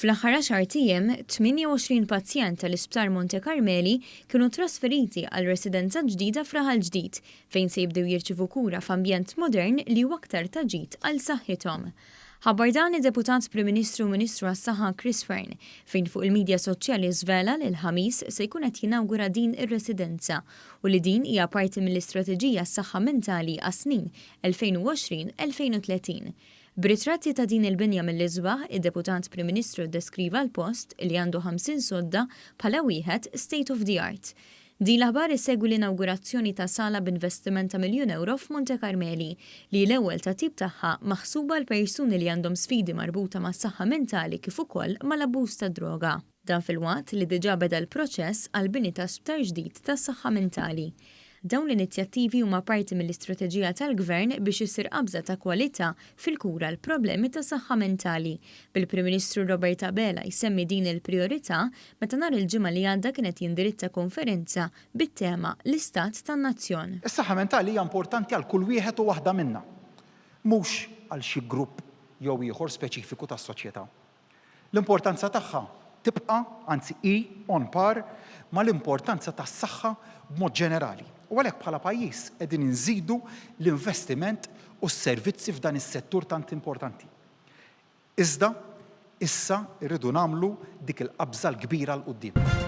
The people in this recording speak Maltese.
Fl-aħħar għaxart ijiem, 28 pazjent tal-Isptar Monte Carmeli kienu trasferiti għal residenza ġdida f'Raħal Ġdid, fejn se jibdew jirċievu kura f'ambjent modern li huwa aktar ta' ġid għal saħħithom. Ħabbar dan id-Deputat Prim Ministru u Ministru għas-Saħħa Chris Fearne, fejn fuq il-midja soċjali żvela li l-Ħamis se jkun qed jinawgura din ir-residenza u li din hija parti mill-istrateġija għas-saħħa mentali għas-snin 2020-2030. B'ritratti ta' din il-binja mill-isbaħ, id-Deputat Prim Ministru ddeskriva l-post, li għandu 50 sodda, bħala wieħed state of the art. Din l-aħbar issegwi l-inawgurazzjoni ta' sala b'investiment ta' miljun ewro f'Monte Carmeli, li hi l-ewwel tat-tip tagħha maħsuba għal persuni li għandhom sfidi marbuta mas-saħħa mentali kif ukoll mal-abbuż tad-droga. Dan filwaqt li diġà beda l-proċess għall-bini ta' sptar ġdid tas-saħħa mentali. Dawn l-inizjattivi huma parti mill-istrateġija tal-Gvern biex issir qabża ta' kwalità fil-kura għal problemi ta' saħħa mentali, bil-Prim Ministru Robert Abela jsemmi din il-prijorità meta nhar il-Ġimgħa li għadda kien qed jindirizza konferenza bit-tema L-Istat tan-Nazzjon. Is-saħħa mentali hija importanti għal kull wieħed u waħda minna, mhux għal xi grupp jew ieħor speċifiku tas-soċjetà. L-importanza tagħha tibqa', anzi hi on par mal-importanza tas-saħħa b'mod ġenerali. U għalhekk bħala pajjiż qegħdin inżidu l-investiment u s-servizzi f'dan is-settur tant importanti. Iżda, issa rridu nagħmlu dik il-qabża l-kbira 'l quddiem.